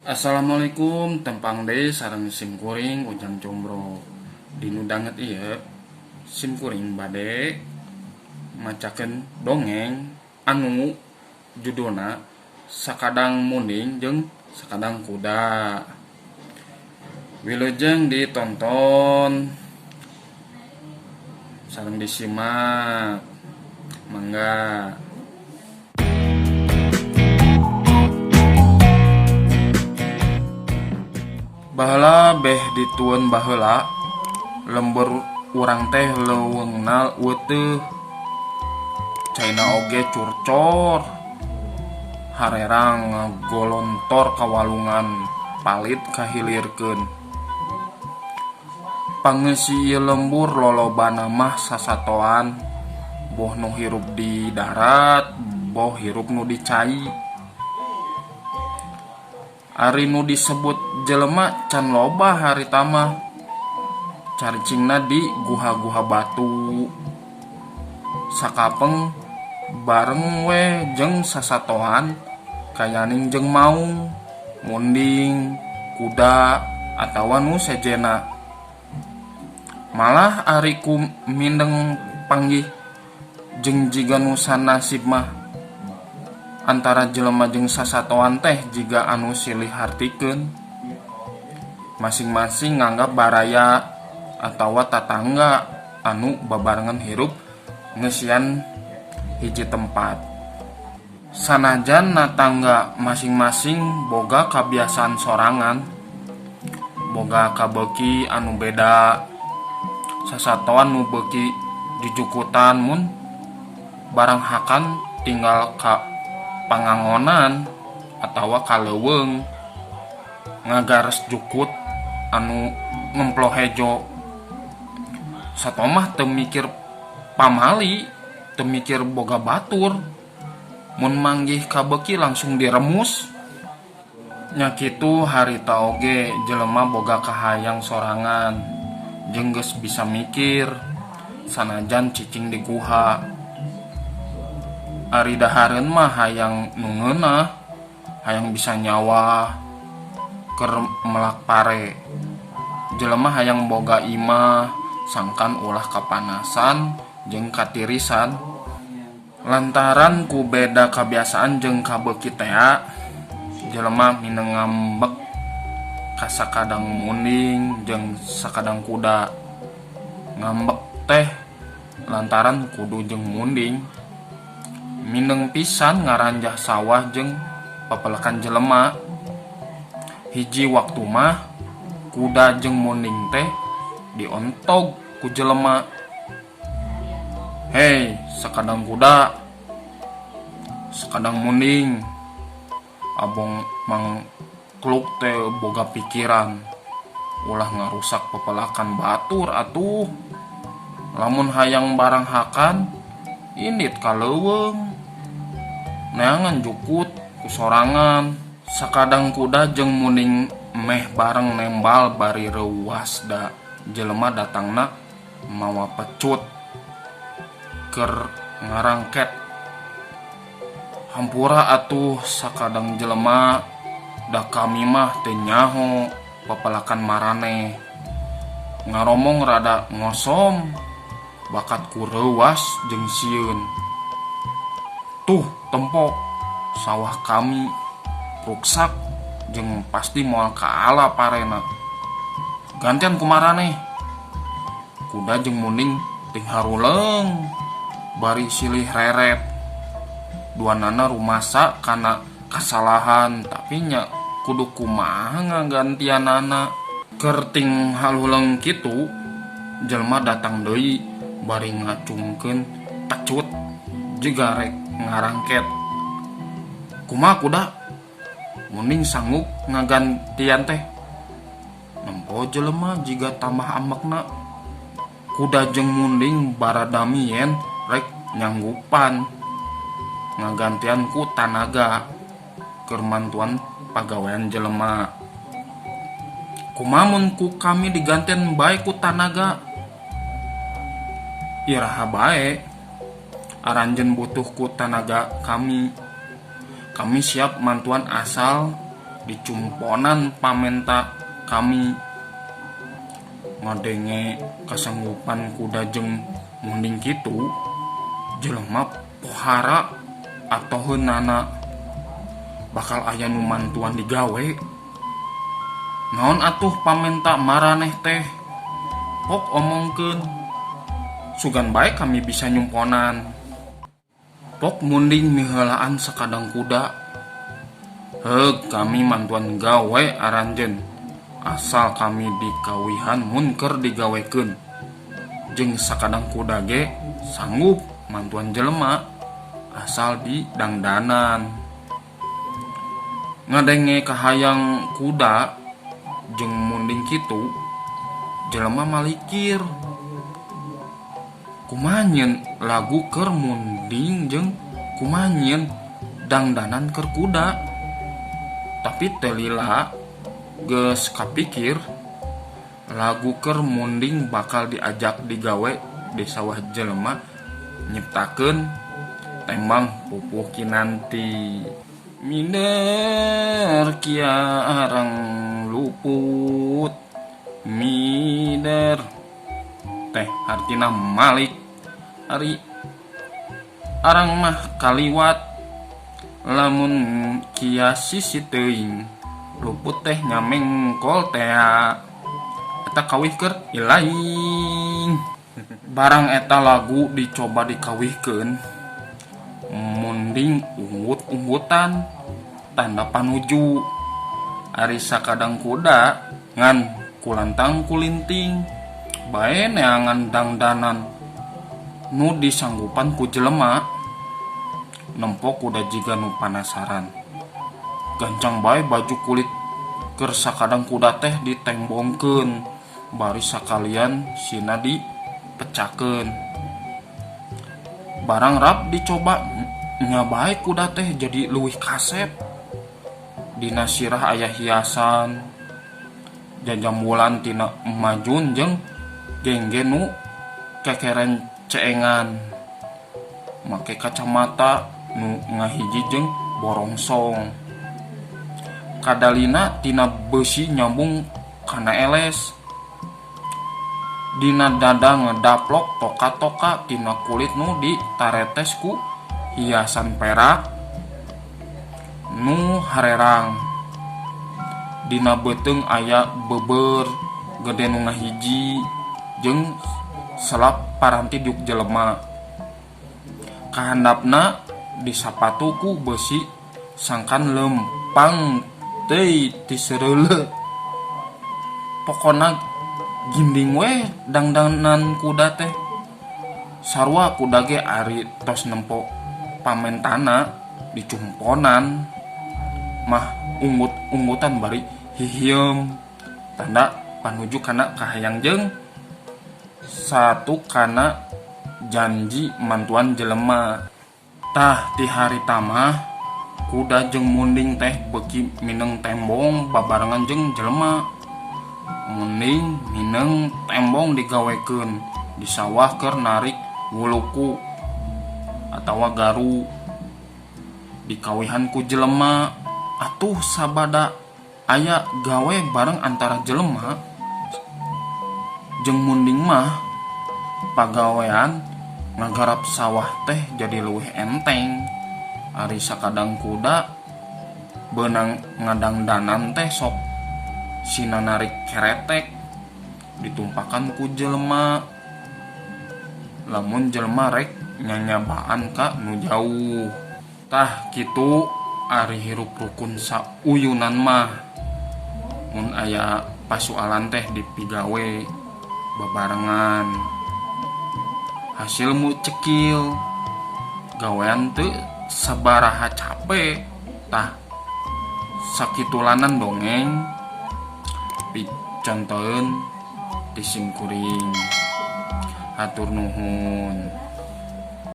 Assalamualaikum tepang deui sareng sim kuring Ujang Combro. Dinu danget ieu sim kuring bade macakeun dongeng anu judulna Sakadang Munding jeung Sakadang Kuda. Wilujeng ditonton sareng disimak mangga. Baheula beh ditueun baheula lembur urang teh leuweungna weuteuh caina oge curcor harerang ngagolontor ka walungan palit kahilirkeun. Pangeusi ieu lembur lolobana mah sasatoan boh nu hirup di darat boh hirup nu di cai. Ari nu disebut jelema can loba harita mah caricingna di guha-guha batu. Sakapeng bareng we jeung sasatoan kayaning jeung maung, munding, kuda atawa nu sejenna. Malah ari ku mindeng panggih jeung jiga nu sanasib mah antara jelema jeung sasatoan teh jiga anu silih hartikeun. Masing-masing nganggap baraya atawa tatangga anu babarengan hirup ngeusian hiji tempat. Sanajan natangga masing-masing boga kabiasaan sorangan, boga kabeuki anu beda. Sasatoan nu beuki jujukutan mun barang hakan tinggal ka pangangonan atawa ka leuweung ngagares jukut anu ngemplo hejo. Satomah teu mikir pamali, teu mikir boga batur, mun manggih kabeuki langsung diremus. Nya kitu harita oge jelema boga kahayang sorangan jeung geus bisa mikir sanajan cicing di guha. Ari dahareun mah hayang nu ngeunah, hayang bisa nyawah keur melak pare. Jelema hayang boga imah sangkan ulah kapanasan jeung katirisan. Lantaran ku beda kabiasaan jeung kabeuki tea, jelema mindeng ngambek ka sakadang munding jeung sakadang kuda. Ngambek teh lantaran kudu jeung munding. Mindeng pisan ngaranjah sawah jeung pepelekan jelema. Hiji waktu mah kuda jeung munding teh diontog ku jelema. Hei, sakadang kuda, sakadang munding, abong mangkluk teh boga pikiran ulah ngarusak pepelakan batur atuh. Lamun hayang barang hakan indit ka leuweung, neangan jukut ku sorangan. Sakadang kuda jeung munding meh bareng nembal bari reuwas da jelema datangna mawa pecut keur ngarangket. Hampura atuh sakadang jelema, da kami mah teu nyaho pepelakan maraneh. Ngaromong rada ngosom bakat ku reuwas jeung sieun. Tuh tempo sawah kami ruksak jeung pasti moal kaala parena. Gantian ku maraneh. Kuda jeung munding ting haruleung bari silih reret. Duanana rumasa kana kasalahan tapi nya kudu kumaha ngagantianana. Keur ting haluleung kitu jelema datang deui bari ngacungkeun pecut jiga rek ngarangket. Kumaha kuda? Munding sanggup ngagantian teh. Nempo jelema jiga tambah ambekna. Kuda jeung munding baradami yen rek nyanggupan ngagantian ku tanaga keur mantuan pagawean jelema. Kumaha mun ku kami digantian bae ku tanaga? Iraha bae aranjeun butuh ku tanaga kami. Kami siap mantuan asal Dicumponan pamenta kami. Ngadenge kasanggupan kuda jeung munding kitu, jelema pohara atoheunana bakal aya nu mantuan digawe. Naon atuh pamenta maraneh teh? Pok omongkeun. Sugan bae kami bisa nyumponan. Pok munding miheulaan sakadang kuda. Heug, kami mantuan gawe aranjeun asal kami dikawihan mun keur digawekeun. Jeung sakadang kuda ge sanggup mantuan jelema asal didangdanan. Ngadenge kahayang kuda jeung munding kitu, jelema malikir. Kumaha nyieun lagu keur munding jeung kumaha nyieun dangdanan keur kuda. Tapi teu lila geus kapikir lagu keur munding bakal diajak digawe di sawah jelema nyiptakeun tembang Pupuh Kinanti. Minder kia arang luput, minder teh artina malik, ari arang mah kaliwat, lamun kia sisi teuing luput teh nyamengkol tea eta kawih keur ilaing. Barang eta lagu dicoba dikawihkeun, munding unggut-unggutan tanda panuju, ari sakadang kuda ngan kulantang kulinting bae neangan dangdanan nu disanggupan ku jelema. Nempo kuda jiga nu panasaran, gancang bae baju kulit keur sakadang kuda teh ditembongkeun bari sakalian sina dipecakeun. Barang rap dicoba nya bae kuda teh jadi leuwih kasep. Dina sirah aya hiasan jajambulan tina majun jeung gengge nu kekeren ceengan, make kacamata nu ngahiji jeung borongsong, kadalina tina beusi nyambung kana eles. Dina dada ngedaplok toka-toka tina kulit nu ditaretes ku hiasan perak nu harerang. Dina beuteung aya beubeur gede nu ngahiji jeung selap paranti diuk jelema. Kahandapna disapatu ku beusi sangkan lempang teuy tiseureuleuh. Pokona ginding we dangdanan kuda teh. Sarua kuda ge ari tos nempo pamentana dicumponan mah unggut-unggutan bari hihieum tanda panuju kana kahayang jeung satu kana janji mantuan jelema. Tah, ti harita mah kuda jeung munding teh beuki mineng tembong babarengan jeung jelema. Munding mineng tembong digawekeun di sawah keur narik wuluku atawa garu, dikawihan ku jelema. Atuh sabada aya gawe bareng antara jelema jeung munding mah, pagawean ngagarap sawah teh jadi leuwih enteng. Ari sakadang kuda beunang ngadangdanan teh sok sina narik keretek ditumpakan ku jelema lamun jelema rek nyanyabaan ka nu jauh. Tah, kitu ari hirup rukun sauyunan mah. Mun aya pasualan teh dipigawe babarengan, hasil mu cekil, gawean teu sabaraha cape. Tah, sakitulanan dongeng picontoeun ti sim kuring. Hatur nuhun.